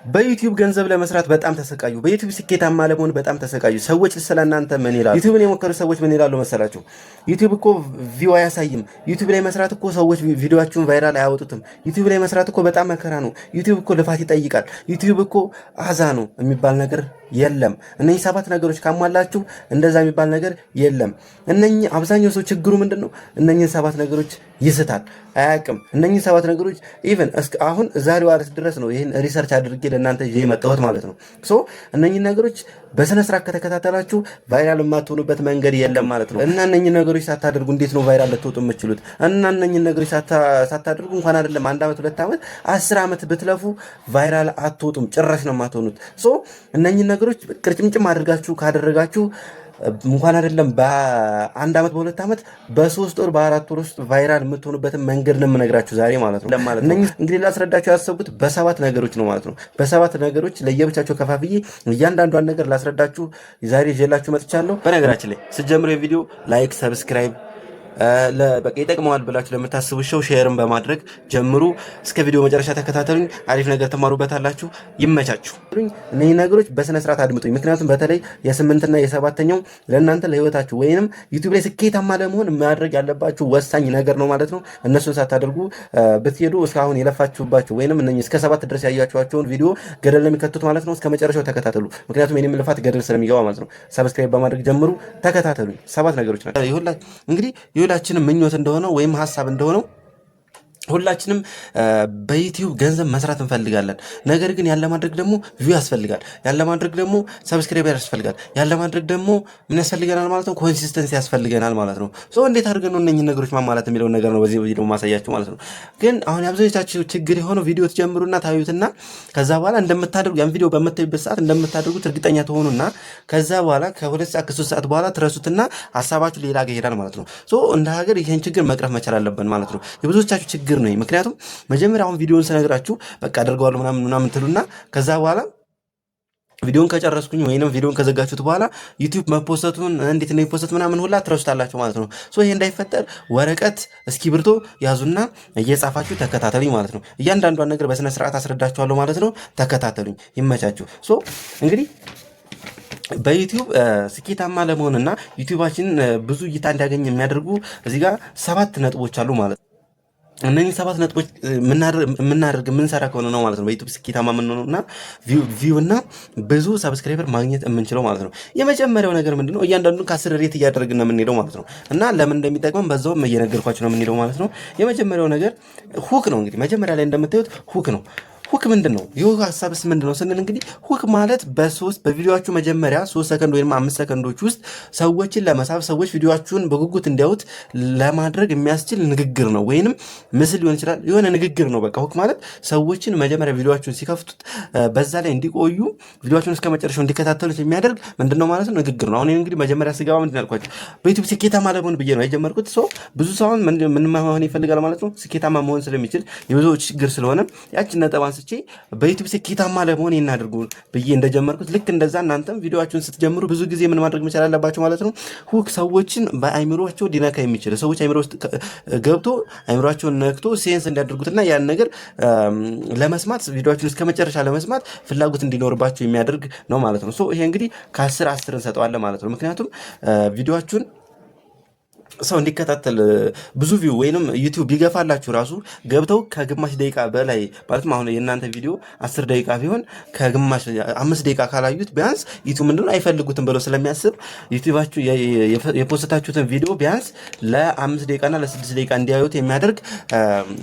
በዩቲዩብ ገንዘብ ለመስራት በጣም ተሰቃዩ። በዩቲዩብ ስኬታማ ለመሆን በጣም ተሰቃዩ። ሰዎች ስለ እናንተ ምን ይላሉ? ዩቲዩብን የሞከሩ ሰዎች ምን ይላሉ መሰላችሁ? ዩቲዩብ እኮ view አያሳይም። ዩቲዩብ ላይ መስራት እኮ ሰዎች ቪዲዮአችሁን viral አያወጡትም። ዩቲዩብ ላይ መስራት እኮ በጣም መከራ ነው። ዩቲዩብ እኮ ልፋት ይጠይቃል። ዩቲዩብ እኮ አዛ ነው የሚባል ነገር የለም። እነኚህ ሰባት ነገሮች ካሟላችሁ እንደዛ የሚባል ነገር የለም። እነኚህ አብዛኛው ሰው ችግሩ ምንድን ነው? እነኚህን ሰባት ነገሮች ይስታል፣ አያውቅም። እነኚህ ሰባት ነገሮች even እስከ አሁን ዛሬው አረስ ድረስ ነው ይህን research አድርጌ ለእናንተ ይዤ የመጣሁት ማለት ነው። So እነኚህ ነገሮች በስነ ስርዓት ከተከታተላችሁ viral የማትሆኑበት መንገድ የለም ማለት ነው። እና እነኚህ ነገሮች ሳታደርጉ እንዴት ነው viral ልትወጡ የምትችሉት? እና እነኚህ ነገሮች ሳታደርጉ እንኳን አይደለም 1 ዓመት፣ 2 ዓመት፣ 10 ዓመት ብትለፉ viral አትወጡም፣ ጭራሽ ነው የማትሆኑት። So እነኚህ ነገሮች ቅርጭምጭም አድርጋችሁ ካደረጋችሁ እንኳን አይደለም በ1 ዓመት፣ በ2 ዓመት፣ በ3 ወር፣ በ4 ወር ውስጥ viral የምትሆኑበትን መንገድ ነው የምነግራችሁ ዛሬ ማለት ነው። እነኚህ እንግዲህ ላስረዳችሁ ያሰብኩት በሰባት ነገሮች ነው ማለት ነው። በሰባት ነገሮች ለየብቻቸው ከፋፍዬ እያንዳንዷን ነገር ላስረዳችሁ ዛሬ ይዤላችሁ መጥቻለሁ። በነገራችን ላይ ስትጀምሩ የቪዲዮ like፣ subscribe፣ በቃ ይጠቅመዋል ብላችሁ ለምታስቡ ሰው share ን በማድረግ ጀምሩ። እስከ ቪዲዮ መጨረሻ ተከታተሉኝ። አሪፍ ነገር ትማሩበታላችሁ። ይመቻችሁ። እነዚህ ነገሮች በስነ ስርዓት አድምጡኝ። ምክንያቱም በተለይ የስምንትና የሰባተኛው ለእናንተ ለህይወታችሁ ወይንም ዩቲዩብ ላይ ስኬታማ ለመሆን ማድረግ ያለባችሁ ወሳኝ ነገር ነው ማለት ነው። እነሱን ሳታደርጉ ብትሄዱ እስካሁን የለፋችሁባቸው ወይንም እነኚህ እስከ ሰባት ድረስ ያያችኋቸውን ቪዲዮ ገደል ነው የሚከቱት ማለት ነው። እስከ መጨረሻው ተከታተሉ። ምክንያቱም የኔም ልፋት ገደል ስለሚገባ ማለት ነው። Subscribe በማድረግ ጀምሩ። ተከታተሉኝ። ሰባት ነገሮች ናቸው። እንግዲህ የሁላችንም ምኞት እንደሆነው ወይም ሀሳብ እንደሆነው ሁላችንም በዩቲዩብ ገንዘብ መስራት እንፈልጋለን። ነገር ግን ያን ለማድረግ ደግሞ view ያስፈልጋል። ያን ለማድረግ ደግሞ subscriber ያስፈልጋል። ያን ለማድረግ ደግሞ ምን ያስፈልገናል ማለት ነው? Consistency ያስፈልገናል ማለት ነው። So እንዴት አድርገን ነው እነኝህን ነገሮች ማሟላት የሚለውን ነገር ነው በዚህ ቪዲዮ ማሳያችሁ ማለት ነው። ግን አሁን የአብዛኞቻችሁ ችግር የሆነው ቪዲዮ ትጀምሩና ታዩትና ከዛ በኋላ እንደምታደርጉ፣ ያን ቪዲዮ በምታዩበት ሰዓት እንደምታደርጉት እርግጠኛ ትሆኑና ከዛ በኋላ ከ2 ሰዓት ከ3 ሰዓት በኋላ ትረሱትና ሀሳባችሁ ሌላ ጋር ይሄዳል ማለት ነው። So እንደ ሀገር ይህን ችግር መቅረፍ መቻል አለብን ማለት ነው። የብዙዎቻችሁ ችግር ነው። ምክንያቱም መጀመሪያ አሁን ቪዲዮን ስነግራችሁ በቃ አደርገዋለሁ ምናምን ምናምን ትሉና ከዛ በኋላ ቪዲዮን ከጨረስኩኝ ወይንም ቪዲዮን ከዘጋችሁት በኋላ ዩቲዩብ መፖሰቱን፣ እንዴት እንደሚፖሰት ምናምን ሁላ ትረሱታላችሁ ማለት ነው። So ይሄ እንዳይፈጠር ወረቀት እስክሪብቶ ያዙና እየጻፋችሁ ተከታተሉኝ ማለት ነው። እያንዳንዷን ነገር በስነ ስርዓት አስረዳችኋለሁ ማለት ነው። ተከታተሉኝ፣ ይመቻችሁ። So እንግዲህ በዩቲዩብ ስኬታማ ለመሆንና ዩቲዩባችን ብዙ እይታ እንዲያገኝ የሚያደርጉ እዚህ ጋር ሰባት ነጥቦች አሉ ማለት ነው። እነዚህ ሰባት ነጥቦች የምናደርግ፣ የምንሰራ ከሆነ ነው ማለት ነው በዩቲዩብ ስኬታማ የምንሆነው እና view እና ብዙ subscriber ማግኘት የምንችለው ማለት ነው። የመጀመሪያው ነገር ምንድነው? እያንዳንዱን ከ10 rate እያደረግን ነው የምንሄደው ማለት ነው እና ለምን እንደሚጠቅመን በዛውም እየነገርኳችሁ ነው የምንሄደው ማለት ነው። የመጀመሪያው ነገር hook ነው። እንግዲህ መጀመሪያ ላይ እንደምታዩት hook ነው። Hook ምንድን ነው? የ hook ሀሳብስ ምንድን ነው ስንል እንግዲህ hook ማለት በሶስት በቪዲዮአችሁ መጀመሪያ 3 ሰከንድ ወይም 5 ሰከንዶች ውስጥ ሰዎችን ለመሳብ፣ ሰዎች ቪዲዮአችሁን በጉጉት እንዲያዩት ለማድረግ የሚያስችል ንግግር ነው፣ ወይንም ምስል ሊሆን ይችላል። የሆነ ንግግር ነው። በቃ hook ማለት ሰዎችን መጀመሪያ ቪዲዮአችሁን ሲከፍቱት በዛ ላይ እንዲቆዩ፣ ቪዲዮአችሁን እስከ መጨረሻው እንዲከታተሉት የሚያደርግ ምንድን ነው ማለት ነው? ንግግር ነው። አሁን እንግዲህ መጀመሪያ ስገባ ምንድን ነው ያልኳቸው? በዩቲዩብ ስኬታማ ለመሆን ብዬ ነው የጀመርኩት። So ብዙ ሰው አሁን ምን መሆን ይፈልጋል ማለት ነው? ስኬታማ መሆን ስለሚችል፣ የብዙዎች ችግር ስለሆነ ያችን ነጥብ አንስቼ በዩቲዩብ ስኬታማ ለመሆን ይህን አድርጉ ብዬ እንደጀመርኩት ልክ እንደዛ እናንተም ቪዲዮአችሁን ስትጀምሩ ብዙ ጊዜ ምን ማድረግ መቻል አለባችሁ ማለት ነው? Hook፣ ሰዎችን በአይምሮቸው ሊነካ የሚችል፣ ሰዎች አይምሮ ውስጥ ገብቶ አይምሮቸውን ነክቶ sense እንዲያደርጉትና ያን ነገር ለመስማት፣ ቪዲዮአችሁን እስከ መጨረሻ ለመስማት ፍላጎት እንዲኖርባቸው የሚያደርግ ነው ማለት ነው። So ይሄ እንግዲህ ከ10 10 እንሰጠዋለን ማለት ነው። ምክንያቱም ቪዲዮአችሁን ሰው እንዲከታተል ብዙ view ወይንም ዩቲዩብ ቢገፋላችሁ ራሱ ገብተው ከግማሽ ደቂቃ በላይ፣ ማለትም አሁን የእናንተ ቪዲዮ 10 ደቂቃ ቢሆን ከግማሽ 5 ደቂቃ ካላዩት ቢያንስ ዩቲዩብ ምንድነው አይፈልጉትም ብለው ስለሚያስብ ዩቲዩባችሁ የፖስታችሁትን ቪዲዮ ቢያንስ ለ5 ደቂቃና ለ6 ደቂቃ እንዲያዩት የሚያደርግ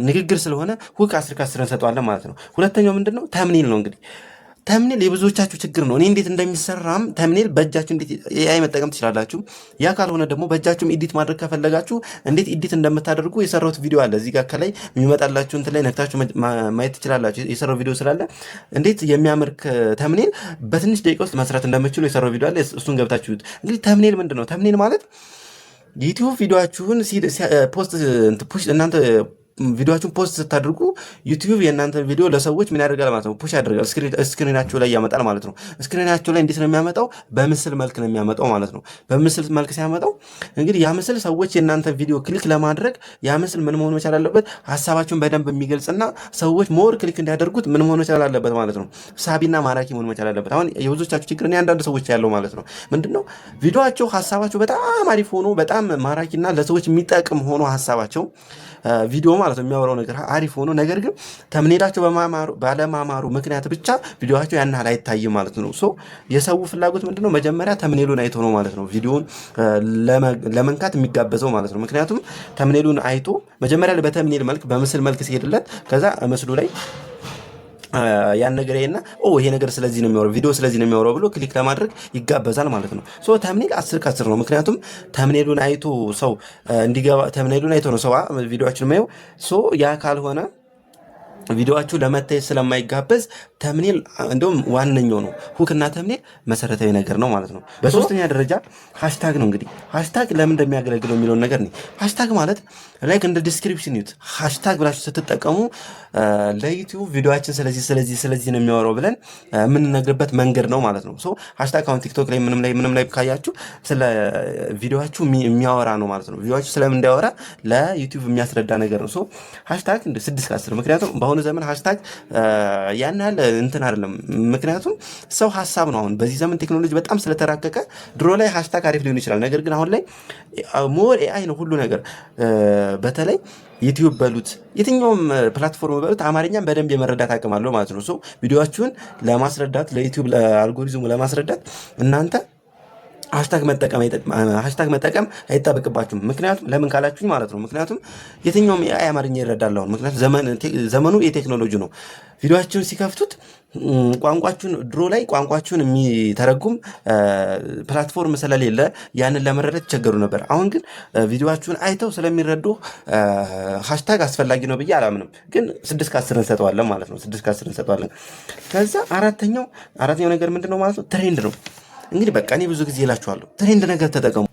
ንግግር ስለሆነ hook 10 ከ10 እንሰጠዋለን ማለት ነው። ሁለተኛው ምንድነው? Thumbnail ነው። እንግዲህ thumbnail የብዙዎቻችሁ ችግር ነው። እኔ እንዴት እንደሚሰራም thumbnail በእጃችሁ እንዴት AI መጠቀም ትችላላችሁ። ያ ካልሆነ ደግሞ በእጃችሁም edit ማድረግ ከፈለጋችሁ እንዴት edit እንደምታደርጉ የሰራሁት ቪዲዮ አለ። እዚህ ጋር ከላይ የሚመጣላችሁ እንትን ላይ ነክታችሁ ማየት ትችላላችሁ። የሰራው ቪዲዮ ስላለ፣ እንዴት የሚያምር thumbnail በትንሽ ደቂቃ ውስጥ መስራት እንደምትችሉ የሰራው ቪዲዮ አለ። እሱን ገብታችሁ እንግዲህ thumbnail ምንድን ነው? Thumbnail ማለት ዩቲዩብ ቪዲዮአችሁን post push እናንተ ቪዲዮአችሁን post ስታደርጉ ዩቲዩብ የእናንተን ቪዲዮ ለሰዎች ምን ያደርጋል ማለት ነው? Push ያደርጋል። Screen ኣቸው ላይ ያመጣል ማለት ነው። Screen ኣቸው ላይ እንዴት ነው የሚያመጣው? በምስል መልክ ነው የሚያመጣው ማለት ነው። በምስል መልክ ሲያመጣው እንግዲህ ያ ምስል ሰዎች የእናንተ ቪዲዮ click ለማድረግ ያ ምስል ምን መሆን መቻል አለበት? ሀሳባቸውን በደንብ የሚገልጽና ሰዎች more click እንዲያደርጉት ምን መሆን መቻል አለበት ማለት ነው። ሳቢና ማራኪ መሆን መቻል አለበት። አሁን የብዙዎቻችሁ ችግር፣ እኔ አንዳንድ ሰዎች ያለው ማለት ነው፣ ምንድነው ቪዲዮአቸው ሀሳባቸው በጣም አሪፍ ሆኖ፣ በጣም ማራኪና ለሰዎች የሚጠቅም ሆኖ ሀሳባቸው፣ ቪዲዮ ማለት ነው፣ የሚያወራው ነገር አሪፍ ሆኖ፣ ነገር ግን thumbnail ኣቸው ባለማማሩ ምክንያት ብቻ ቪዲዮአቸው ያን ያህል አይታይም ማለት ነው። So የሰው ፍላጎት ምንድነው? መጀመሪያ thumbnail ኡን አይቶ ነው ማለት ነው ቪዲዮውን ለመንካት የሚጋበዘው ማለት ነው። ምክንያቱም thumbnail ኡን አይቶ መጀመሪያ ላይ በ thumbnail መልክ፣ በምስል መልክ ሲሄድለት፣ ከዛ ምስሉ ላይ ያን ነገር ያይና ኦ ይሄ ነገር ስለዚህ ነው የሚያወራው፣ ቪዲዮ ስለዚህ ነው የሚያወራው ብሎ click ለማድረግ ይጋበዛል ማለት ነው። So thumbnail 10 ከ10 ነው። ምክንያቱም thumbnail ኡን አይቶ ሰው እንዲገባ፣ thumbnail ኡን አይቶ ነው ሰው ቪዲዮአችን የሚያየው። So ያ ካልሆነ ቪዲዮአችሁ ለመታየት ስለማይጋበዝ thumbnail እንደውም ዋነኛው ነው። Hook እና thumbnail መሰረታዊ ነገር ነው ማለት ነው። በሶስተኛ ደረጃ hashtag ነው። እንግዲህ hashtag ለምን እንደሚያገለግለው የሚለውን ነገር ነው። Hashtag ማለት like እንደ description ዩት። Hashtag ብላችሁ ስትጠቀሙ ለዩቲዩብ ቪዲዮአችን ስለዚህ ስለዚህ ስለዚህ ነው የሚያወራው ብለን የምንነግርበት መንገድ ነው ማለት ነው። So hashtag አሁን ቲክቶክ ላይ ምንም ላይ ምንም ላይ ካያችሁ ስለ ቪዲዮአችሁ የሚያወራ ነው ማለት ነው። ቪዲዮአችሁ ስለምን እንዳወራ ለዩቲዩብ የሚያስረዳ ነገር ነው። So hashtag 6 ከ10። ምክንያቱም በአሁኑ ዘመን hashtag ያን ያህል እንትን አይደለም። ምክንያቱም ሰው ሀሳብ ነው። አሁን በዚህ ዘመን ቴክኖሎጂ በጣም ስለተራቀቀ ድሮ ላይ hashtag አሪፍ ሊሆን ይችላል። ነገር ግን አሁን ላይ more AI ነው ሁሉ ነገር። በተለይ ዩቲዩብ በሉት፣ የትኛውም platform በሉት፣ አማርኛም በደንብ የመረዳት አቅም አለው ማለት ነው። So ቪዲዮአችሁን ለማስረዳት፣ ለዩቲዩብ አልጎሪዝሙ ለማስረዳት እናንተ hashtag መጠቀም አይጠበቅባችሁም። ምክንያቱም ለምን ካላችሁኝ ማለት ነው። ምክንያቱም የትኛውም AI አማርኛ ይረዳል አሁን። ምክንያቱም ዘመኑ የቴክኖሎጂ ነው። ቪዲዮአችሁን ሲከፍቱት ቋንቋችሁን፣ ድሮ ላይ ቋንቋችሁን የሚተረጉም platform ስለሌለ ያንን ለመረዳት ይቸገሩ ነበር። አሁን ግን ቪዲዮአችሁን አይተው ስለሚረዱ hashtag አስፈላጊ ነው ብዬ አላምንም። ግን 6 ከ10 እንሰጠዋለን ማለት ነው። 6 ከ10 እንሰጠዋለን። ከዛ አራተኛው ነገር ምንድን ነው ማለት ነው? Trend ነው። እንግዲህ በቃ እኔ ብዙ ጊዜ እላችኋለሁ፣ trend ነገር ተጠቀሙ።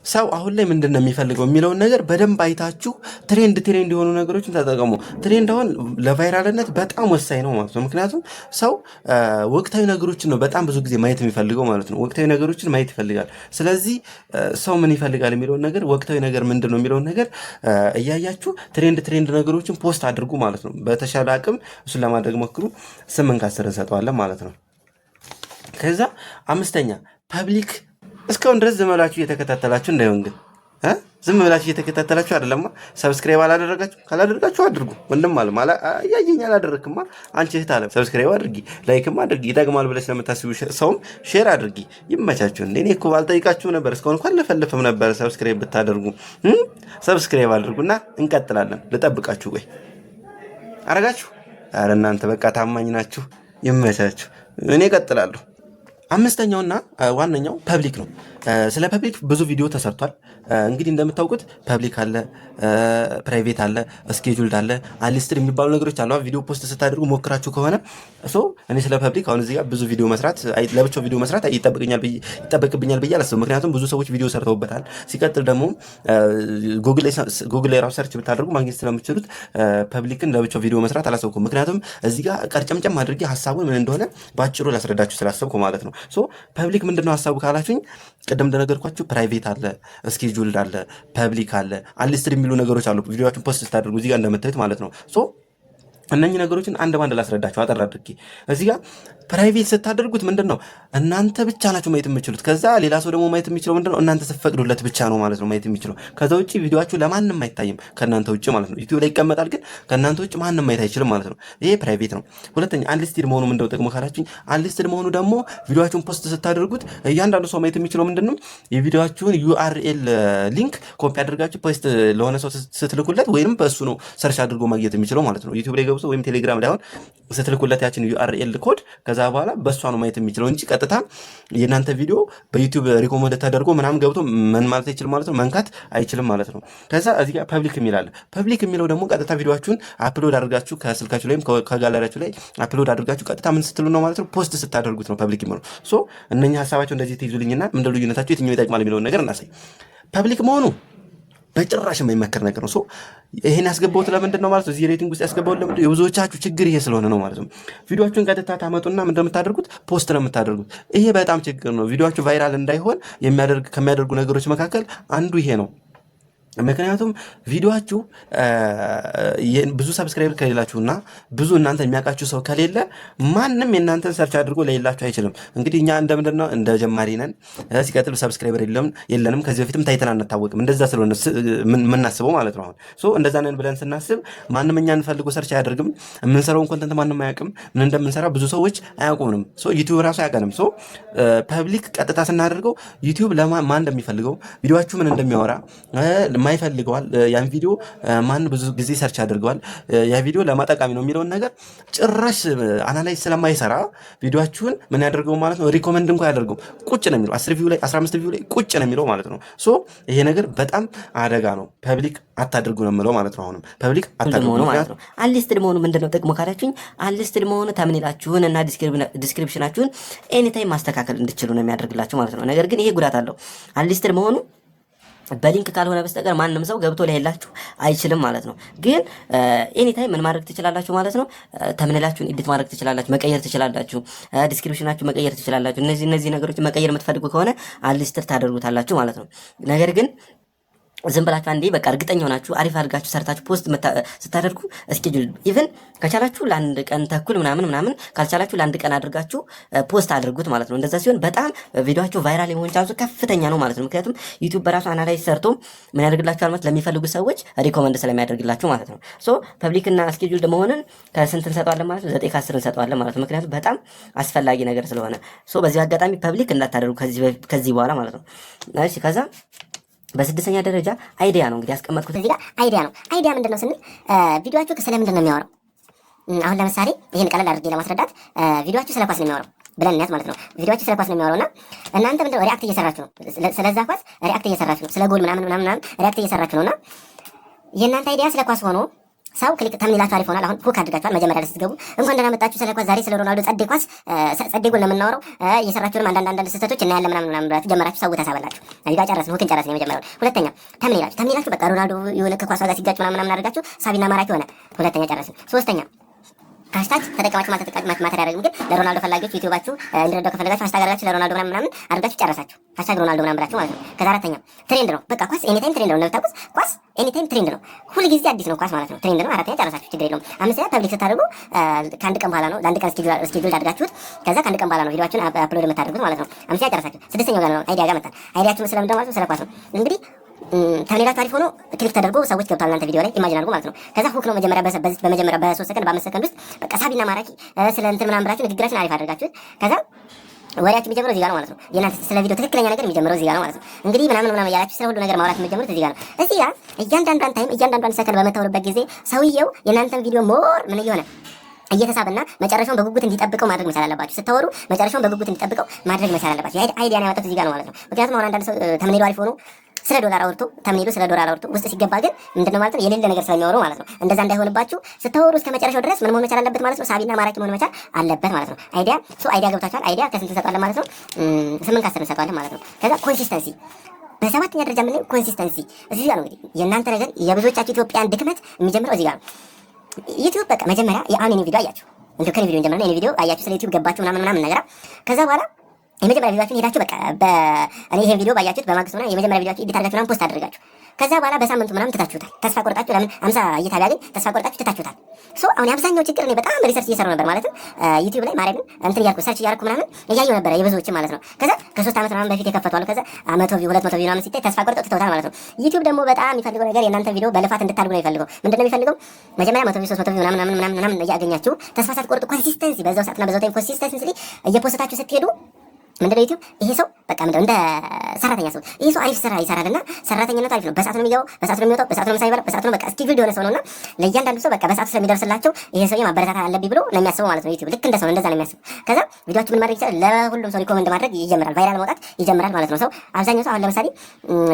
ሰው አሁን ላይ ምንድን ነው የሚፈልገው የሚለውን ነገር በደንብ አይታችሁ trend የሆኑ ነገሮችን ተጠቀሙ። Trend አሁን ለ viral ነት በጣም ወሳኝ ነው ማለት ነው። ምክንያቱም ሰው ወቅታዊ ነገሮችን ነው በጣም ብዙ ጊዜ ማየት የሚፈልገው ማለት ነው። ወቅታዊ ነገሮችን ማየት ይፈልጋል። ስለዚህ ሰው ምን ይፈልጋል የሚለውን ነገር፣ ወቅታዊ ነገር ምንድን ነው የሚለውን ነገር እያያችሁ trend ነገሮችን post አድርጉ ማለት ነው። በተሻለ አቅም እሱን ለማድረግ ሞክሩ። 8 ከ10 እንሰጠዋለን ማለት ነው። ከዛ አምስተኛ public። እስካሁን ድረስ ዝም ብላችሁ እየተከታተላችሁ እንዳይሆን ግን፣ ዝም ብላችሁ እየተከታተላችሁ አይደለማ። Subscribe አላደረጋችሁ? ካላደረጋችሁ አድርጉ። ወንድም አለ እያየኝ አላደረግክማ። አንቺ እህት አለ subscribe አድርጊ፣ like ም አድርጊ። ይጠቅማል ብለሽ ለምታስቡ ሰውም share አድርጊ። ይመቻችሁ። እንደ እኔ እኮ ባልጠይቃችሁ ነበር፣ እስካሁን እንኳን ለፈልፍም ነበር። Subscribe ብታደርጉ፣ subscribe አድርጉና እንቀጥላለን። ልጠብቃችሁ ወይ አረጋችሁ? ኧረ እናንተ በቃ ታማኝ ናችሁ። ይመቻችሁ። እኔ እቀጥላለሁ። አምስተኛውና ዋነኛው public ነው። ስለ public ብዙ ቪዲዮ ተሰርቷል። እንግዲህ እንደምታውቁት public አለ፣ private አለ፣ scheduled አለ፣ unlisted የሚባሉ ነገሮች አሉ። ቪዲዮ post ስታደርጉ ሞክራችሁ ከሆነ፣ so እኔ ስለ public አሁን እዚህ ጋር ብዙ ቪዲዮ መስራት፣ ለብቻው ቪዲዮ መስራት ይጠበቅብኛል ብዬ አላስብም። ምክንያቱም ብዙ ሰዎች ቪዲዮ ሰርተውበታል። ሲቀጥል ደግሞ ጉግል ላይ ራሱ search ብታደርጉ ማግኘት ስለምትችሉት public ን ለብቻው ቪዲዮ መስራት አላሰብኩም። ምክንያቱም እዚህ ጋር ቀርጨምጨም አድርጌ ሀሳቡን ምን እንደሆነ በአጭሩ ላስረዳችሁ ስላሰብኩ ማለት ነው። So public ምንድነው ሀሳቡ ካላችሁኝ፣ ቅድም እንደነገርኳችሁ private አለ፣ scheduled አለ፣ public አለ፣ unlisted የሚሉ ነገሮች አሉ። ቪዲዮአችሁን post ስታደርጉ እዚህ ጋር እንደምታዩት ማለት ነው። So እነኚህ ነገሮችን አንድ ባንድ ላስረዳችሁ አጠር አድርጌ። እዚህ ጋር private ስታደርጉት ምንድን ነው? እናንተ ብቻ ናችሁ ማየት የምትችሉት። ከዛ ሌላ ሰው ደግሞ ማየት የሚችለው ምንድን ነው? እናንተ ስትፈቅዱለት ብቻ ነው ማለት ነው ማየት የሚችለው። ከዛ ውጭ ቪዲዮአችሁ ለማንም አይታይም ከእናንተ ውጭ ማለት ነው። ዩቲዩብ ላይ ይቀመጣል፣ ግን ከእናንተ ውጭ ማንም ማየት አይችልም ማለት ነው። ይሄ private ነው። ሁለተኛ unlisted መሆኑ ምንድነው ጥቅሙ ካላችሁኝ፣ unlisted መሆኑ ደግሞ ቪዲዮአችሁን post ስታደርጉት እያንዳንዱ ሰው ማየት የሚችለው ምንድን ነው? የቪዲዮአችሁን URL link copy አድርጋችሁ post ለሆነ ሰው ስትልኩለት ወይም በእሱ ነው search አድርጎ ማግኘት የሚችለው ማለት ነው። ዩቲዩብ ላይ ገብቶ ወይም ቴሌግራም ላይ አሁን ስትልኩለት ያችን URL code፣ ከዛ በኋላ በእሷ ነው ማየት የሚችለው እንጂ ቀጥታ የእናንተ ቪዲዮ በዩቲዩብ recommend ተደርጎ ምናምን ገብቶ ምን ማለት አይችልም ማለት ነው፣ መንካት አይችልም ማለት ነው። ከዛ እዚህ ጋር public የሚል አለ። Public የሚለው ደግሞ ቀጥታ ቪዲዮአችሁን upload አድርጋችሁ ከስልካችሁ ላይም ከጋለሪያችሁ ላይ upload አድርጋችሁ ቀጥታ ምን ስትሉ ነው ማለት ነው፣ post ስታደርጉት ነው public የሚለው። So እነኛ ሀሳባቸው እንደዚህ ትይዙልኝና ምንድን ልዩነታቸው፣ የትኛው ይጠቅማል የሚለውን ነገር እናሳይ። Public መሆኑ በጭራሽ የማይመከር ነገር ነው። So ይሄን ያስገባሁት ለምንድን ነው ማለት ነው? እዚህ rating ውስጥ ያስገባሁት ለምንድን ነው? የብዙዎቻችሁ ችግር ይሄ ስለሆነ ነው ማለት ነው። ቪዲዮአችሁን ቀጥታ ታመጡና ምንድን ነው የምታደርጉት? Post ነው የምታደርጉት። ይሄ በጣም ችግር ነው። ቪዲዮአችሁ viral እንዳይሆን ከሚያደርጉ ነገሮች መካከል አንዱ ይሄ ነው። ምክንያቱም ቪዲዮአችሁ ብዙ subscriber ከሌላችሁና ብዙ እናንተ የሚያውቃችሁ ሰው ከሌለ ማንም የእናንተን search አድርጎ ሊያይላችሁ አይችልም። እንግዲህ እኛ እንደምንድን ነው፣ እንደ ጀማሪ ነን። ሲቀጥል subscriber የለንም። ከዚህ በፊትም ታይተን አንታወቅም። እንደዛ ስለሆነ የምናስበው ማለት ነው። አሁን so እንደዛ ነን ብለን ስናስብ ማንም እኛን ፈልጎ search አያደርግም። የምንሰራውን content ማንም አያውቅም። ምን እንደምንሰራ ብዙ ሰዎች አያውቁምንም። So ዩቲዩብ ራሱ አያውቀንም። So public ቀጥታ ስናደርገው ዩቲዩብ ለማን እንደሚፈልገው፣ ቪዲዮአችሁ ምን እንደሚያወራ፣ ይፈልገዋል፣ ያን ቪዲዮ ማን ብዙ ጊዜ search ያደርገዋል፣ ያ ቪዲዮ ለማን ጠቃሚ ነው የሚለውን ነገር ጭራሽ analyze ስለማይሰራ ቪዲዮአችሁን ምን ያደርገው ማለት ነው፣ recommend እንኳን አያደርገውም። ቁጭ ነው የሚለው፣ 10 view ላይ፣ 15 view ላይ ቁጭ ነው የሚለው ማለት ነው። So ይሄ ነገር በጣም አደጋ ነው። Public አታድርጉ ነው የምለው ማለት ነው። አሁንም public አታድርጉ መሆኑ ማለት ነው። Unlisted መሆኑ ምንድነው ጥቅሙ ካላችሁኝ፣ unlisted መሆኑ thumbnail ኣችሁን እና description ኣችሁን anytime ማስተካከል እንድችሉ ነው የሚያደርግላችሁ ማለት ነው። ነገር ግን ይሄ ጉዳት አለው። Unlisted መሆኑ በ link ካልሆነ በስተቀር ማንም ሰው ገብቶ ሊያይላችሁ አይችልም ማለት ነው። ግን anytime ምን ማድረግ ትችላላችሁ ማለት ነው። Thumbnail ኣችሁን edit ማድረግ ትችላላችሁ፣ መቀየር ትችላላችሁ፣ description ኣችሁ መቀየር ትችላላችሁ። እነዚህ ነገሮች መቀየር የምትፈልጉ ከሆነ unlisted ታደርጉታላችሁ ማለት ነው። ነገር ግን ዝም ብላችሁ አንዴ በቃ እርግጠኛ ሆናችሁ አሪፍ አድርጋችሁ ሰርታችሁ post ስታደርጉ schedule even ከቻላችሁ ለአንድ ቀን ተኩል ምናምን ምናምን፣ ካልቻላችሁ ለአንድ ቀን አድርጋችሁ post አድርጉት ማለት ነው። እንደዛ ሲሆን በጣም ቪዲዮአችሁ viral የመሆን chance ኡ ከፍተኛ ነው ማለት ነው። ምክንያቱም ዩቲዩብ በራሱ analyze ሰርቶ ምን ያደርግላችኋል ማለት ለሚፈልጉ ሰዎች recommend ስለሚያደርግላችሁ ማለት ነው። So public እና schedule መሆንን ከስንት እንሰጠዋለን ማለት ነው? 9 ከ10 እንሰጠዋለን ማለት ነው። ምክንያቱም በጣም አስፈላጊ ነገር ስለሆነ። So በዚህ አጋጣሚ public እንዳታደርጉ ከዚህ በኋላ ማለት ነው። እሺ፣ ከዛ በስድስተኛ ደረጃ idea ነው እንግዲህ ያስቀመጥኩት። እዚህ ጋር idea ነው። Idea ምንድን ነው ስንል ቪዲዮአችሁ ስለምንድን ነው የሚያወራው? አሁን ለምሳሌ ይህን ቀለል አድርጌ ለማስረዳት ቪዲዮአችሁ ስለ ኳስ ነው የሚያወራው ብለን እንያዝ ማለት ነው። ቪዲዮአችሁ ስለ ኳስ ነው የሚያወራው እና እናንተ ምንድነው react እየሰራችሁ ነው። ስለዛ ኳስ react እየሰራችሁ ነው። ስለ ጎል ምናምን ምናምን ምናምን react እየሰራችሁ ነው እና የእናንተ idea ስለ ኳስ ሆኖ ሰው click thumbnail ኣችሁ አሪፍ ሆኗል። አሁን hook አድርጋችኋል። መጀመሪያ ላይ ስትገቡ እንኳን ደህና መጣችሁ ስለ ኳስ፣ ዛሬ ስለ ሮናልዶ ጸዴ ኳስ፣ ጸዴ ጎል ነው የምናወራው፣ እየሰራችሁንም አንዳንድ አንዳንድ ስህተቶች እናያለን ምናምን ምናምን ብላችሁ ጀመራችሁ። ሰው ተሳበላችሁ። እዚህ ጋር ጨረስን፣ hook ን ጨረስን የመጀመሪያውን። ሁለተኛ thumbnail ኣችሁ በቃ ሮናልዶ የሆነ ከኳሷ ጋር ሲጋጭ ምናምን ምናምን አድርጋችሁ ሳቢና ማራኪ ሆነ። ሁለተኛ ጨረስን። ሶስተኛ hashtag ተጠቀማችሁ ማልተጠቀማችሁ matter አያደርግም፣ ግን ለሮናልዶ ፈላጊዎች ዩቲዩባችሁ እንዲረዳው ከፈለጋችሁ hashtag አድርጋችሁ ለሮናልዶ ምናምን ምናምን አድርጋችሁ ጨረሳችሁ። #ሮናልዶ ምናምን ብላችሁ ማለት ነው። ከዛ አራተኛ trend ነው። በቃ ኳስ anytime trend ነው። እንደምታውቁት ኳስ anytime trend ነው። ሁልጊዜ አዲስ ነው ኳስ ማለት ነው። Trend ነው። አራተኛ ጨረሳችሁ፣ ችግር የለውም። አምስተኛ public ስታደርጉ ከአንድ ቀን በኋላ ነው። ለአንድ ቀን schedule አድርጋችሁት ከዛ ከአንድ ቀን በኋላ ነው ቪዲዮአችሁን upload የምታደርጉት ማለት ነው። አምስተኛ ጨረሳችሁ። ስድስተኛው ጋር ነው idea ጋር መጣን። Idea ኣችሁ ስለምንድን ነው ማለት ነው? ስለ ኳስ ነው። እንግዲህ thumbnail ኣችሁ አሪፍ ሆኖ click ተደርጎ ሰዎች ገብተዋል እናንተ ቪዲዮ ላይ imagine አድርጎ ማለት ነው። ከዛ hook ነው፣ መጀመሪያ በዚህ በመጀመሪያ በ3 ሰከንድ፣ በ5 ሰከንድ ውስጥ በቃ ሳቢና ማራኪ ስለ እንትን ምናምን ብላችሁ ንግግራችሁን አሪፍ አድርጋችሁት ከዛ ወሬያችሁ የሚጀምረው እዚህ ጋር ነው ማለት ነው። የእናንተ ስለ ቪዲዮ ትክክለኛ ነገር የሚጀምረው እዚህ ጋር ነው ማለት ነው። እንግዲህ ምናምን ምናምን እያላችሁ ስለ ሁሉ ነገር ማውራት የምትጀምሩት እዚህ ጋር ነው። እዚህ ጋር እያንዳንዷን time፣ እያንዳንዷን ሰከንድ በምታወሩበት ጊዜ ሰውየው የእናንተን ቪዲዮ more ምን እየሆነ እየተሳበና መጨረሻውን በጉጉት እንዲጠብቀው ማድረግ መቻል አለባችሁ። ስታወሩ መጨረሻውን በጉጉት እንዲጠብቀው ማድረግ መቻል አለባችሁ። Idea ን ያመጣሁት እዚህ ጋር ነው ማለት ነው። ምክንያቱም አሁን አንዳንድ ሰው thumbnail ኡ አሪፍ ሆኖ ስለ ዶላር አውርቶ፣ thumbnail ኡ ስለ ዶላር አውርቶ ውስጥ ሲገባ ግን ምንድነው ማለት ነው የሌለ ነገር ስለሚያወሩ ማለት ነው። እንደዛ እንዳይሆንባችሁ ስታወሩ እስከ መጨረሻው ድረስ ምን መሆን መቻል አለበት ማለት ነው። ሳቢና ማራኪ መሆን መቻል አለበት ማለት ነው። Idea፣ so idea ገብታችኋል። Idea ከስንት እንሰጠዋለን ማለት ነው? 8 ከ10 እንሰጠዋለን ማለት ነው። ከዛ consistency፣ በሰባተኛ ደረጃ የምናየው consistency እዚህ ጋር ነው። እንግዲህ የእናንተ ነገር የብዙዎቻችሁ ኢትዮጵያን ድክመት የሚጀምረው እዚህ ጋር ነው። ዩቲዩብ በቃ መጀመሪያ የአሁን የኔ ቪዲዮ አያችሁ፣ እንዲሁ ከኔ ቪዲዮ ጀምረና የኔ ቪዲዮ አያችሁ፣ ስለ ዩቲዩብ ገባችሁ ምናምን ምናምን ነገር። ከዛ በኋላ የመጀመሪያ ቪዲዮአችሁን ሄዳችሁ በቃ በእኔ ይሄን ቪዲዮ ባያችሁት በማግስቱ ምናምን የመጀመሪያ ቪዲዮአችሁ edit አድርጋችሁ ምናምን post አድርጋችሁ ከዛ በኋላ በሳምንቱ ምናምን ትታችሁታል። ተስፋ ቆርጣችሁ፣ ለምን 50 እይታ ቢያገኝ ተስፋ ቆርጣችሁ ትታችሁታል። So አሁን የአብዛኛው ችግር እኔ በጣም research እየሰራሁ ነበር፣ ማለትም ዩቲዩብ ላይ ማርያምን እንትን እያልኩ search እያደረኩ ምናምን እያየሁ ነበረ የብዙዎችን ማለት ነው። ከዛ ከ3 ዓመት ምናምን በፊት የከፈቱ አሉ። ከዛ 100 view፣ 200 view ምናምን ሲታይ ተስፋ ቆርጠው ትተውታል ማለት ነው። ዩቲዩብ ደግሞ በጣም የሚፈልገው ነገር የእናንተ ቪዲዮ በልፋት እንድታድጉ ነው የሚፈልገው። ምንድነው የሚፈልገው? መጀመሪያ 100 view፣ 300 view ምናምን ምናምን ምናምን እያገኛችሁ ተስፋ ሳትቆርጡ consistency በዛው ሰዓትና በዛው time consistency እየ post ኣችሁ ስትሄዱ ምንድነው ዩቲዩብ ይሄ ሰው በቃ ምንድነው እንደ ሰራተኛ ሰው፣ ይሄ ሰው አሪፍ ስራ ይሰራልና ሰራተኝነቱ አሪፍ ነው። በሰዓቱ ነው የሚገባው፣ በሰዓቱ ነው የሚወጣው፣ በሰዓቱ ነው ምሳ የሚበላው፣ በሰዓቱ ነው በቃ scheduled የሆነ ሰው ነውና ለእያንዳንዱ ሰው በቃ በሰዓቱ ስለሚደርስላቸው ይሄ ሰውዬ ማበረታታት አለብኝ ብሎ ነው የሚያስበው ማለት ነው። ዩቲዩብ ልክ እንደ ሰው እንደዛ ነው የሚያስበው። ከዛ ቪዲዮአችሁ ምን ማድረግ ይችላል? ለሁሉም ሰው recommend ማድረግ ይጀምራል፣ viral መውጣት ይጀምራል ማለት ነው። ሰው አብዛኛው ሰው አሁን ለምሳሌ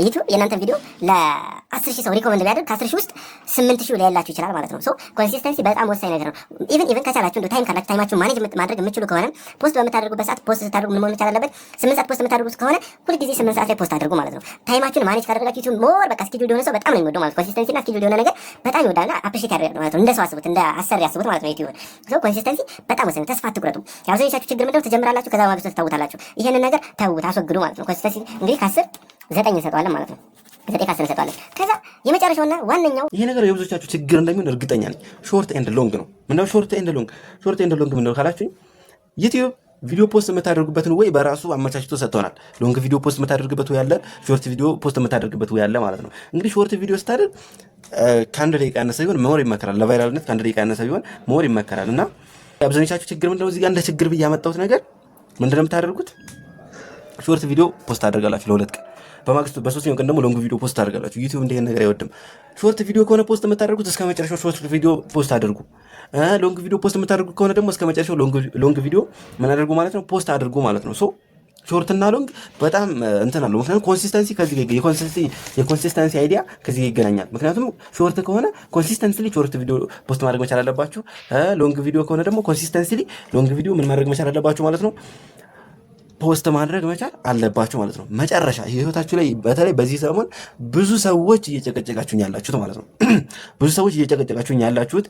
ዩቲዩብ የእናንተን ቪዲዮ ለ10,000 ሰው recommend ቢያደርግ ከ10,000 ውስጥ 8,000 ሊያላችሁ ይችላል ማለት ነው። So consistency በጣም ወሳኝ ነገር ነው። Even ከቻላችሁ እንደው time ካላችሁ፣ time ኣችሁ manage ማድረግ የምትችሉ ከሆነ post በምታደርጉበት ሰዓት post ስታደርጉ ምን መሆን መቻል አለበት? አለበት። 8 ሰዓት post የምታደርጉት ከሆነ ሁልጊዜ 8 ሰዓት ላይ post አድርጉ ማለት ነው። Time ኣችሁን manage ካደረጋችሁ ዩቲዩብ more በቃ schedule የሆነ ሰው በጣም ነው የሚወደው ማለት ነው። Consistency እና schedule የሆነ ነገር በጣም ይወዳልና appreciate ያደርጋል ማለት ነው። እንደ ሰው አስቡት፣ እንደ አሰሪ አስቡት ማለት ነው። ዩቲዩብ so consistency በጣም ወሳኝ ነው። ተስፋ አትቁረጡ። የአብዛኞቻችሁ ችግር ምንድነው? ትጀምራላችሁ፣ ከዛ ማግስቱ ትተውታላችሁ። ይሄንን ነገር ተውት፣ አስወግዱ ማለት ነው። Consistency እንግዲህ ከ10 9 እንሰጠዋለን ማለት ነው። 9 ከ10 እንሰጠዋለን። ከዛ የመጨረሻውና ዋነኛው ይሄ ነገር የብዙዎቻችሁ ችግር እንደሚሆን እርግጠኛ ነኝ። Short and long ነው። ምንድነው short and long? Short and long ምንድነው ካላችሁኝ ዩቲዩብ ቪዲዮ post የምታደርጉበትን way በራሱ አመቻችቶ ሰጥቶናል። Long video post የምታደርግበት way አለ፣ short video post የምታደርግበት way አለ ማለት ነው። እንግዲህ short video ስታደርግ ከ1 ደቂቃ ያነሰ ቢሆን more ይመከራል። ለ viral ነት ከ1 ደቂቃ ያነሰ ቢሆን more ይመከራል። እና አብዛኞቻችሁ ችግር ምንድነው እዚህ ጋር እንደ ችግር ብዬ ያመጣሁት ነገር ምንድነው የምታደርጉት? Short video post ታደርጋላችሁ ለ2 ቀን፣ በማግስቱ በሶስተኛው ቀን ደግሞ long video post ታደርጋላችሁ። ዩቲዩብ እንዲህ ነገር አይወድም። Short video ከሆነ post የምታደርጉት እስከ መጨረሻው short video post አድርጉ። Long video post የምታደርጉ ከሆነ ደግሞ እስከ መጨረሻው long video ምን አድርጉ ማለት ነው፣ post አድርጉ ማለት ነው። So short እና long በጣም እንትን አለው። ምክንያቱም consistency ከዚህ ጋር የ consistency idea ከዚህ ጋር ይገናኛል። ምክንያቱም short ከሆነ consistently short video post ማድረግ መቻል አለባችሁ። Long video ከሆነ ደግሞ consistently long video ምን ማድረግ መቻል አለባችሁ ማለት ነው፣ post ማድረግ መቻል አለባችሁ ማለት ነው። መጨረሻ ህይወታችሁ ላይ በተለይ በዚህ ሰሞን ብዙ ሰዎች እየጨቀጨቃችሁኝ ያላችሁት ማለት ነው። ብዙ ሰዎች እየጨቀጨቃችሁኝ ያላችሁት፣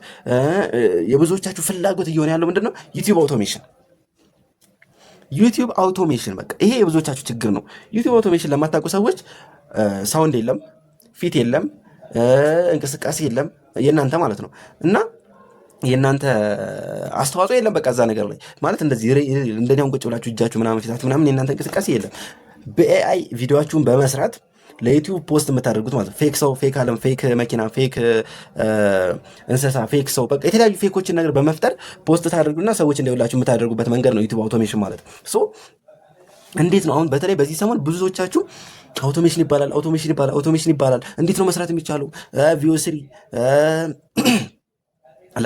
የብዙዎቻችሁ ፍላጎት እየሆነ ያለው ምንድን ነው? ዩቲዩብ automation፣ ዩቲዩብ automation። በቃ ይሄ የብዙዎቻችሁ ችግር ነው። ዩቲዩብ automation ለማታውቁ ሰዎች sound የለም፣ ፊት የለም፣ እንቅስቃሴ የለም የእናንተ ማለት ነው እና የእናንተ አስተዋጽኦ የለም። በቃ እዛ ነገር ላይ ማለት እንደዚህ እንደኔ አሁን ቁጭ ብላችሁ እጃችሁ ምናምን ፊታችሁ ምናምን የእናንተ እንቅስቃሴ የለም። በ AI ቪዲዮአችሁን በመስራት ለዩቲዩብ post የምታደርጉት ማለት ነው። Fake ሰው፣ fake አለም፣ fake መኪና፣ fake እንስሳ፣ fake ሰው፣ በቃ የተለያዩ fake ኦችን ነገር በመፍጠር post ታደርጉና ሰዎች እንዲያዩላችሁ የምታደርጉበት መንገድ ነው ዩቲዩብ automation ማለት። So እንዴት ነው አሁን በተለይ በዚህ ሰሞን ብዙዎቻችሁ automation ይባላል፣ automation ይባላል፣ automation ይባላል። እንዴት ነው መስራት የሚቻለው? Veo 3፣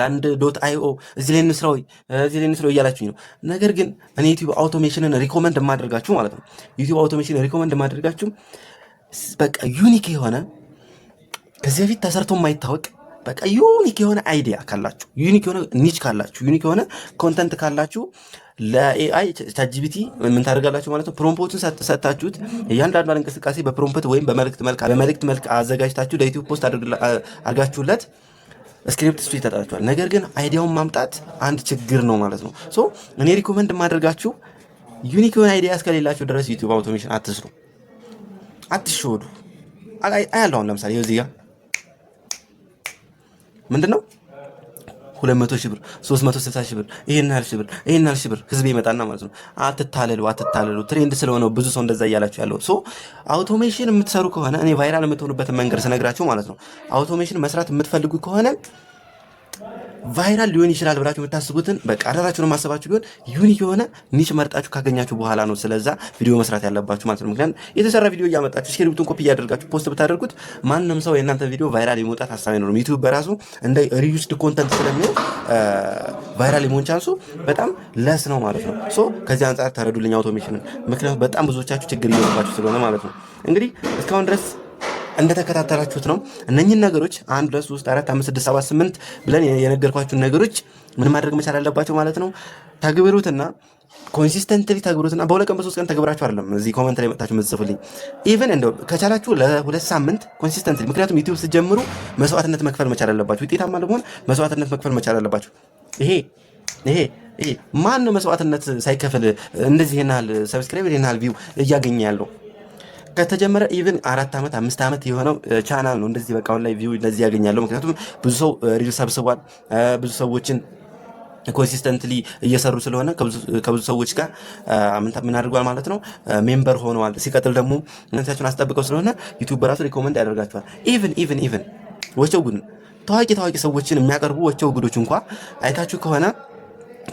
Land.io እዚህ ላይ እንስራ ወይ እዚህ ላይ እንስራ እያላችሁኝ ነው። ነገር ግን እኔ ዩቲዩብ automation ን recommend የማደርጋችሁ ማለት ነው፣ ዩቲዩብ automation recommend የማደርጋችሁ በቃ unique የሆነ፣ ከዚህ በፊት ተሰርቶ የማይታወቅ፣ በቃ unique የሆነ idea ካላችሁ፣ unique የሆነ niche ካላችሁ፣ unique የሆነ content ካላችሁ ለ AI ChatGPT ምን ታደርጋላችሁ ማለት ነው። Prompt ኡን ሰጥታችሁት እያንዳንዷን እንቅስቃሴ በ prompt ወይም በመልእክት መልክ አዘጋጅታችሁ ለዩቲዩብ post አድርጋችሁለት script እሱ ይሰጣችኋል። ነገር ግን idea ውን ማምጣት አንድ ችግር ነው ማለት ነው። So እኔ recommend የማደርጋችሁ unique የሆነ idea እስከሌላችሁ ድረስ ዩቲዩብ automation አትስሩ፣ አትሸወዱ። አያለሁ አሁን ለምሳሌ እዚህ ጋር ምንድን ነው 200 ሺህ ብር፣ 360 ሺህ ብር፣ ይሄን ያህል ሺህ ብር፣ ይሄን ያህል ሺህ ብር ህዝብ ይመጣና ማለት ነው። አትታለሉ፣ አትታለሉ። Trend ስለሆነ ብዙ ሰው እንደዛ እያላችሁ ያለው። So automation የምትሰሩ ከሆነ እኔ viral የምትሆኑበትን መንገድ ስነግራችሁ ማለት ነው። Automation መስራት የምትፈልጉ ከሆነ viral ሊሆን ይችላል ብላችሁ የምታስቡትን በቃ አደራችሁን ማሰባችሁ ቢሆን unique የሆነ niche መርጣችሁ ካገኛችሁ በኋላ ነው ስለዛ ቪዲዮ መስራት ያለባችሁ ማለት ነው። ምክንያቱም የተሰራ ቪዲዮ እያመጣችሁ script ኡን copy እያደረጋችሁ post ብታደርጉት ማንም ሰው የእናንተ ቪዲዮ viral የመውጣት ሀሳብ አይኖርም። ዩቲዩብ በራሱ እንደ reused content ስለሚሆን viral የመሆን chance ኡ በጣም less ነው ማለት ነው። So ከዚህ አንጻር ተረዱልኝ automation ን፣ ምክንያቱም በጣም ብዙዎቻችሁ ችግር እየሆነባችሁ ስለሆነ ማለት ነው። እንግዲህ እስካሁን ድረስ እንደተከታተላችሁት ነው። እነኝህን ነገሮች አንድ፣ ሁለት፣ ሶስት፣ አራት፣ አምስት፣ ስድስት፣ ሰባት፣ ስምንት ብለን የነገርኳችሁን ነገሮች ምን ማድረግ መቻል አለባቸው ማለት ነው። ተግብሩትና consistently ተግብሩትና በ2 ቀን በ3 ቀን ተግብራችሁ አይደለም እዚህ comment ላይ መጣችሁ የምትጽፉልኝ። Even እንደው ከቻላችሁ ለ2 ሳምንት consistently፣ ምክንያቱም ዩቲዩብ ስትጀምሩ መስዋዕትነት መክፈል መቻል አለባችሁ። ውጤታማ ለመሆን መስዋዕትነት መክፈል መቻል አለባችሁ። ይሄ ማን ነው መስዋዕትነት ሳይከፍል እንደዚህ ይሄን ያህል subscribe፣ ይሄን ያህል view እያገኘ ያለው? ከተጀመረ even 4 ዓመት 5 ዓመት የሆነው ቻናል ነው እንደዚህ በቃ አሁን ላይ view እንደዚህ ያገኛለሁ። ምክንያቱም ብዙ ሰው reel ሰብስቧል። ብዙ ሰዎችን consistently እየሰሩ ስለሆነ ከብዙ ሰዎች ጋር ምን አድርጓል ማለት ነው፣ member ሆነዋል። ሲቀጥል ደግሞ ነታቸውን አስጠብቀው ስለሆነ ዩቲዩብ በራሱ recommend ያደርጋቸዋል። Even ወቸው ጉድ ታዋቂ ታዋቂ ሰዎችን የሚያቀርቡ ወቸው ጉዶች እንኳ አይታችሁ ከሆነ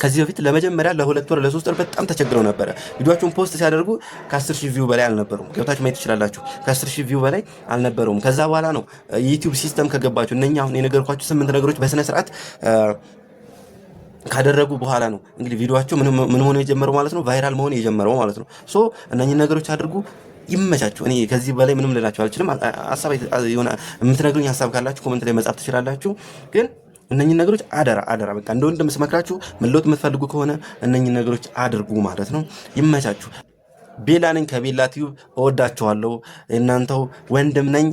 ከዚህ በፊት ለመጀመሪያ ለ2 ወር ለ3 ወር በጣም ተቸግረው ነበረ። ቪዲዮቸውን post ሲያደርጉ ከ10 ሺህ view በላይ አልነበሩም። ገብታችሁ ማየት ትችላላችሁ። ከ10 ሺህ view በላይ አልነበረውም። ከዛ በኋላ ነው የዩቲዩብ system ከገባችሁ፣ እነኛ አሁን የነገርኳችሁ ስምንት ነገሮች በስነ ስርዓት ካደረጉ በኋላ ነው እንግዲህ ቪዲዮቸው ምን መሆን የጀመረው ማለት ነው፣ viral መሆን የጀመረው ማለት ነው። So እነኝን ነገሮች አድርጉ። ይመቻችሁ። እኔ ከዚህ በላይ ምንም ልላችሁ አልችልም። ሀሳብ የሆነ የምትነግሩኝ ሀሳብ ካላችሁ comment ላይ መጻፍ ትችላላችሁ። ግን እነኝን ነገሮች አደራ አደራ፣ በቃ እንደ ወንድም ስመክራችሁ መለወጥ የምትፈልጉ ከሆነ እነኝን ነገሮች አድርጉ ማለት ነው። ይመቻችሁ። ቤላ ነኝ ከቤላ ቲዩብ። እወዳችኋለሁ። እናንተው ወንድም ነኝ።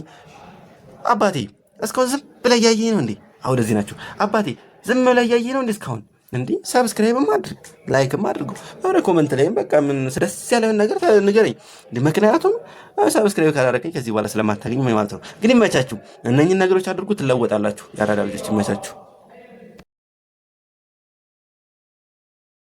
አባቴ እስካሁን ዝም ብለህ እያየኸኝ ነው እንዴ? አሁን ወደዚህ ናቸው። አባቴ ዝም ብለህ እያየኸኝ ነው እንዴ እስካሁን? እንዴ subscribe ም አድርግ፣ like ም አድርጉ። የሆነ comment ላይም በቃ ምን ደስ ያለህን ነገር ንገረኝ። ምክንያቱም subscribe ካላደረገኝ ከዚህ በኋላ ስለማታገኝ ማለት ነው። ግን ይመቻችሁ። እነኝን ነገሮች አድርጉ፣ ትለወጣላችሁ። የአራዳ ልጆች ይመቻችሁ።